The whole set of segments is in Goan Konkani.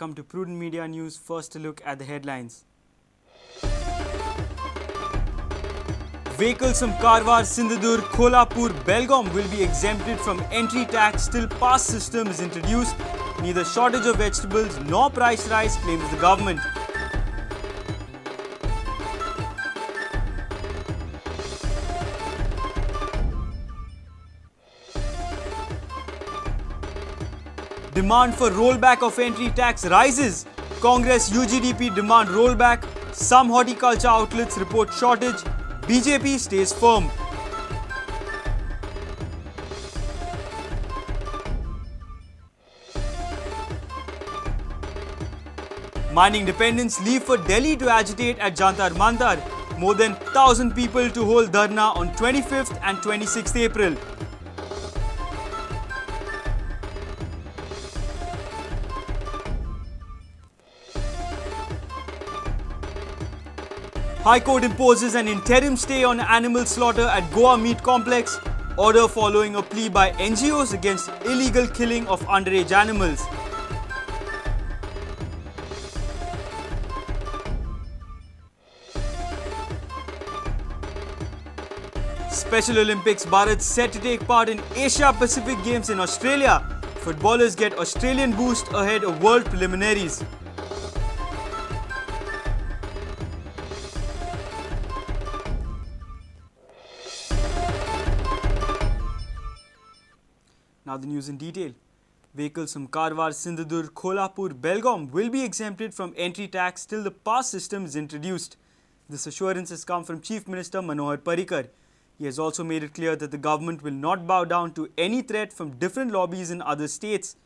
Welcome to Prudent Media News. First, a look at the headlines. Vehicles from Karwar, Sindhudurg, Kolhapur, Belgaum will be exempted from entry tax till pass system is introduced. Neither shortage of vegetables nor price rise, claims the government. Demand for rollback of entry tax rises. Congress UGDP demand rollback. Some horticulture outlets report shortage. BJP stays firm. Mining dependents leave for Delhi to agitate at Jantar Mantar. More than 1,000 people to hold dharna on 25th and 26th April. High Court imposes an interim stay on animal slaughter at Goa Meat Complex. Order following a plea by NGOs against illegal killing of underage animals. Special Olympics Bharat set to take part in Asia Pacific Games in Australia. Footballers get Australian boost ahead of world preliminaries. Now the news in detail. Vehicles from Karwar, Sindhudurg, Kolhapur, Belgaum will be exempted from entry tax till the pass system is introduced. This assurance has come from Chief Minister Manohar Parrikar. He has also made it clear that the government will not bow down to any threat from different lobbies in other states.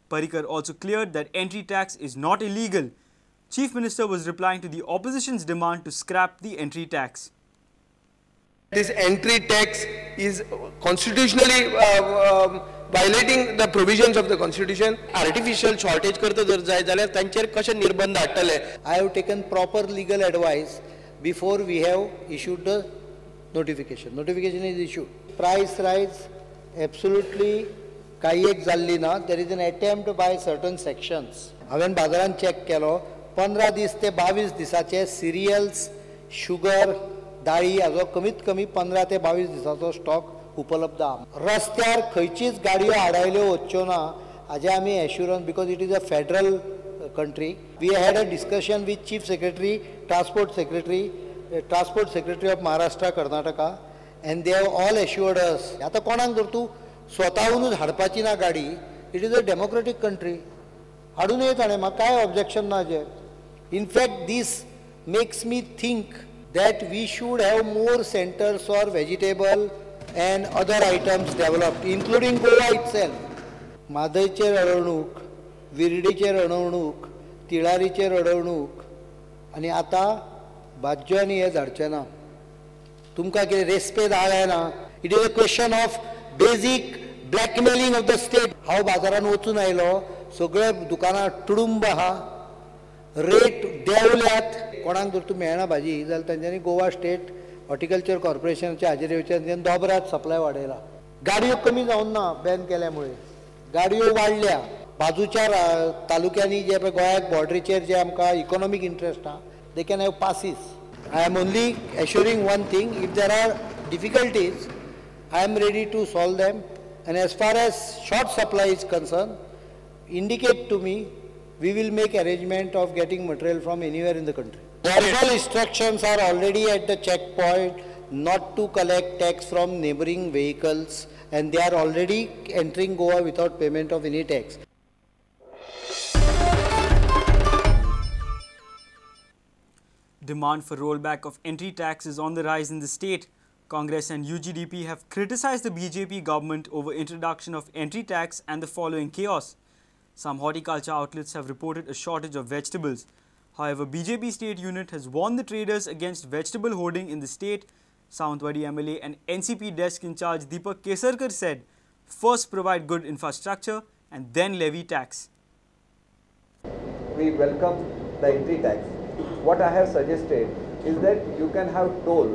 Parrikar also cleared that entry tax is not illegal. Chief Minister was replying to the opposition's demand to scrap the entry tax. This entry tax is constitutionally violating the provisions of the constitution. Artificial shortage करता जर जाय जाल्यार तांचेर कशे निर्बंध हाडटले. I have taken proper legal advice before we have issued the notification. Notification is issued. Price rise absolutely काही एक जाल्ली ना. There is an attempt by certain sections. हांवें बाजारान चेक केलो 15 दीस ते 22 दिसाचे सिरियल्स, शुगर, दाळी हाजो कमीत कमी 15 ते 22 दिसाचो स्टॉक उपलब्ध आहा. रस्त्यार खंयचीच गाडयो आडायल्यो वच्च्यो ना हाजें आमी assurance, because it is a federal country. We had a discussion with chief secretary, transport secretary of Maharashtra, Karnataka, and they have all assured us. आतां कोणाक जर तूं स्वताहूनच हाडपाची ना गाडी, it is a democratic country, हाडून ये ताणें, म्हाका कांय ऑब्जेक्शन ना हाजेर. In fact this makes me think that we should have more centers for vegetable and other items developed, including Goa itself. म्हादयचेर अडवणूक, विर्डीचेर अडवणूक, तिळारीचेर अडवणूक, आनी आतां भाजयो आनी हें धाडचें ना. तुमकां कितें रेस्पेद आहा काय ना? It is a question of basic blackmailing of the state. हांव बाजारान वचून आयलो, सगळे दुकानां तुडुंब आहा, रेट देंवल्यात. कोणाक जर तूं मेळना भाजी जाल्यार तांच्यांनी गोवा स्टेट हॉर्टिकल्चर कॉर्पोरेशनाच्या हाजेर येवचें, तांच्यांनी दोबरात सप्लाय वाडयला. गाडयो कमी जावन ना बॅन केल्या मुळे, गाडयो वाडल्या. बाजूच्या तालुक्यांनी जे पळय गोंयाक बॉर्डरीचेर जे आमकां इकॉनॉमीक इंट्रस्ट आहा, they can have passes. I am only assuring one thing, if there are difficulties I am ready to solve them. And as far as short supply is concern, indicate to me, we will make arrangement of getting material from anywhere in the country. All instructions are already at the checkpoint not to collect tax from neighboring vehicles, and they are already entering Goa without payment of any tax. Demand for rollback of entry tax is on the rise in the state. Congress and UGDP have criticized the BJP government over introduction of entry tax and the following chaos. Some horticulture outlets have reported a shortage of vegetables. However, BJP state unit has warned the traders against vegetable hoarding in the state. Sawantwadi MLA and NCP desk in charge Deepak Kesarkar said, first provide good infrastructure and then levy tax. We welcome the entry tax. What I have suggested is that you can have toll.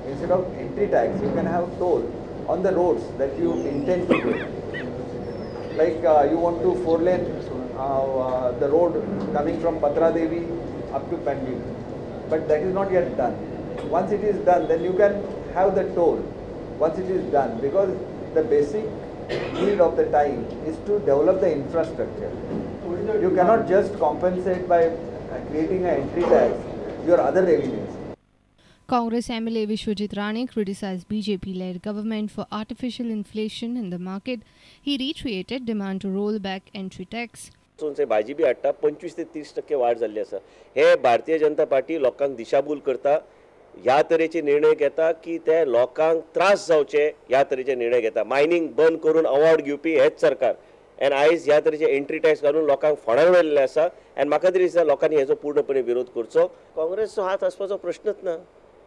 Instead of entry tax, you can have toll on the roads that you intend to do. Like you want to 4-lane the road coming from Patradevi up to Panjim. But that is not yet done. Once it is done, then you can have the toll. Once it is done, because the basic need of the time is to develop the infrastructure. You cannot just compensate by creating an entry tax your other revenues. Congress MLA Vishwajit Rane criticized BJP-led government for artificial inflation in the market. He reiterated demand to roll back entry tax. भाजी बी हाडटा 25 ते 30% वाड जाल्ली आसा. हे भारतीय जनता पार्टी लोकांक दिशाभूल करता, ह्या तरेचे निर्णय घेता की ते लोकांक त्रास जावचे ह्या तरेचे निर्णय घेता. मायनिंग बंद करून अवॉर्ड घेवपी हेच सरकार आनी आयज ह्या तरेचे एंट्री टॅक्स घालून लोकांक फोंडार उडयल्लें आसा. आनी म्हाका तरी दिसता लोकांनी हेचो पूर्णपणे विरोध करचो. काँग्रेसचो हात आसपाचो प्रश्नच ना.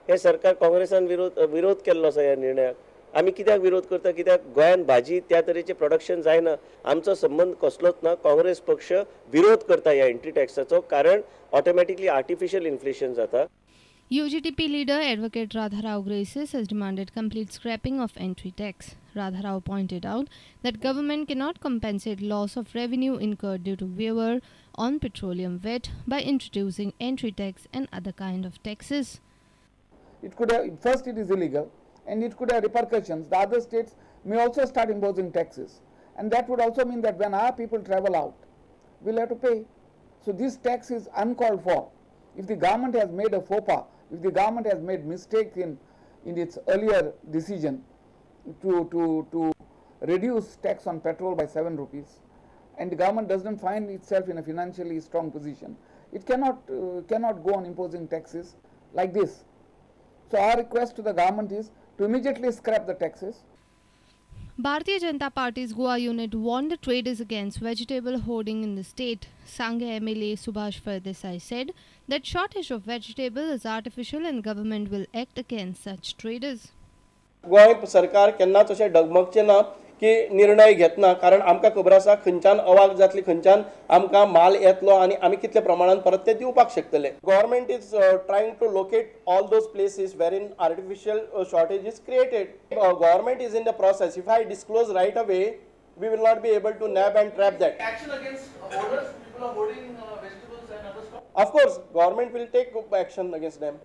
हे सरकार काँग्रेसान विरोध केल्लो आसा ह्या निर्णयाक. आमी कित्याक विरोध करता? कित्याक गोंयान भाजी त्या तरेचें प्रोडक्शन जायना. आमचो संबंद कसलोच ना. काँग्रेस पक्ष विरोध करता ह्या एंट्री टॅक्साचो, कारण ऑटोमॅटिकली आर्टिफिशियल इन्फ्लेशन जाता. UGTP leader Advocate Radharao Graces has demanded complete scrapping of entry tax. Radharao pointed out that government cannot compensate loss of revenue incurred due to waiver on petroleum VAT by introducing entry tax and other kind of taxes. It could have, first it is illegal and it could have repercussions. The other states may also start imposing taxes, and that would also mean that when our people travel out, we'll have to pay. So this tax is uncalled for. If the government has made a faux pas, if the government has made mistake in its earlier decision to reduce tax on petrol by 7 rupees, and the government doesn't find itself in a financially strong position, it cannot go on imposing taxes like this. So our request to the government is to immediately scrap the taxes. Bharatiya Janata Party's Goa unit warned the traders against vegetable hoarding in the state. Sangha MLA Subhash Fardesai said that shortage of vegetable is artificial and government will act against such traders. Goa सरकार केन्नाच अशें डगमगचें ना की निर्णय घेतना, कारण आमकां खबर आसा खंयच्यान अवाक जातली, खंयच्यान आमकां माल येतलो आनी आमी कितले प्रमाणान परत ते दिवपाक शकतले. Government is trying to locate all those places where in artificial shortage is created. Government is in the process. If I disclose right away, we will not be able to nab and trap that. Action against hoarders, people are hoarding vegetables and other stuff. Of course, government will take action against them.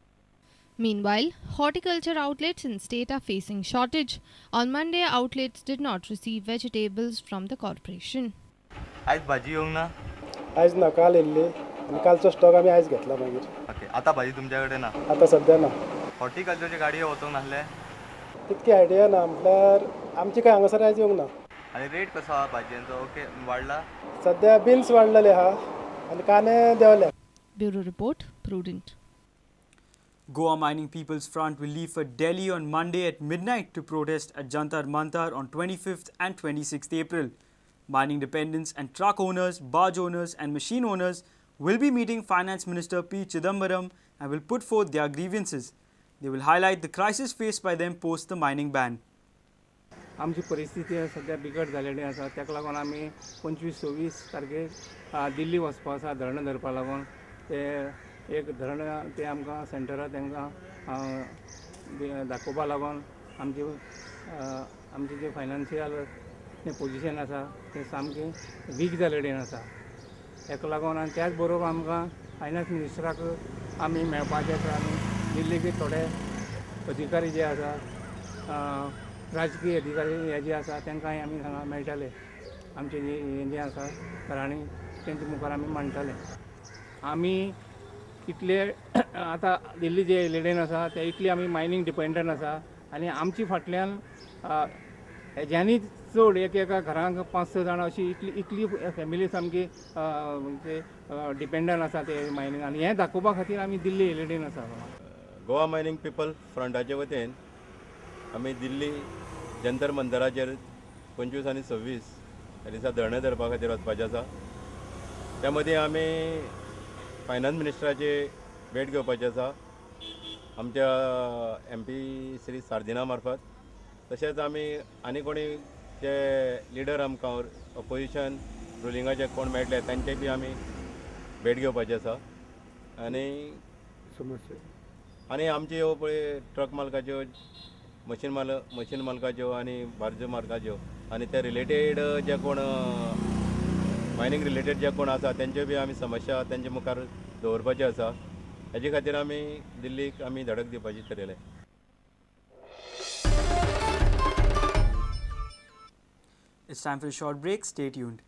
Meanwhile, horticulture outlets in state are facing shortage. On Monday, outlets did not receive vegetables from the corporation. आयज भाजी येवंक ना? आयज ना, काल येयल्ली आनी कालचो स्टॉक आमी आयज घेतला मागीर. ओके, आतां भाजी तुमच्या कडेन ना? आतां सद्या ना. हॉर्टिकल्चरची गाडी वचूंक नासले? तितकी आयडिया ना, म्हटल्यार आमची काय हांगासर आयज येवंक ना. आनी रेट कसो आहा भाजयेंचो? ओके, वाडला? सद्या बिन्स वाडलेले आहा आनी कांदे देंवले. Bureau Report, Prudent. Goa Mining People's Front will leave for Delhi on Monday at midnight to protest at Jantar Mantar on 25th and 26th April. Mining dependents and truck owners, barge owners and machine owners will be meeting Finance Minister P. Chidambaram and will put forth their grievances. They will highlight the crisis faced by them post the mining ban. आमची परिस्थिती सध्या बिकट जाल्ली आसा. ताका लागून आमी 25-26 तारखेक दिल्ली वचपा आसा धरणं धरपा लागून. ते एक धरण ते आमकां सेंटरार तांकां दाखोवपा लागून आमची आमची जे फायनान्शियल पोजिशन आसा तें सामकें वीक जाल्लें आसा. ताका लागून आनी त्याच बरोबर आमकां फायनान्स मिनिस्टराक आमी मेळपाचें आसा. आनी दिल्लीक थोडे अधिकारी जे आसा, राजकीय अधिकारी हे जे आसा तांकांय आमी हांगा मेळटाले. आमचें हें जें आसा घराणीं तेंच्या मुखार आमी मांडटाले. आमी इतले आतां दिल्ली जे लेडीन आसा ते इतली आमी मायनींग डिपेंडंट आसा आनी आमची फाटल्यान हेज्यांनी चड एक एका घरांक 5-6 जाणां अशी इतली इतली फॅमिली सामकी डिपेंडंट आसा ते मायनींग, आनी हें दाखोवपा खातीर आमी दिल्ली एलईडीन आसा. गोवा मायनींग पिपल फ्रंटाचे वतीन आमी दिल्ली जंतर मंतराचेर 25 आनी 26 ह्या दिसा धरणें धरपा खातीर वचपाचें आसा. त्या मदीं आमी फायनान्स मिनिस्टराची भेट घेवपाची आसा आमच्या MP Shri Sardinha मार्फत. तशेंच आमी आनी कोणी जे लिडर आमकां ऑपोजिशन रुलिंगाचे कोण मेळटले तांचे बी आमी भेट घेवपाची आसा. आनी आनी आमची ह्यो पळय ट्रक मालकाच्यो, मशीन मालकाच्यो आनी बार्ज मालकाच्यो आनी ते रिलेटेड जे कोण मायनींग रिलेटेड जे कोण आसा तेंच्यो बी आमी समस्या तेंचे मुखार दवरपाची आसा. हेजे खातीर आमी दिल्लीक आमी धडक दिवपाची थारायलें. It's time for a short break. Stay tuned.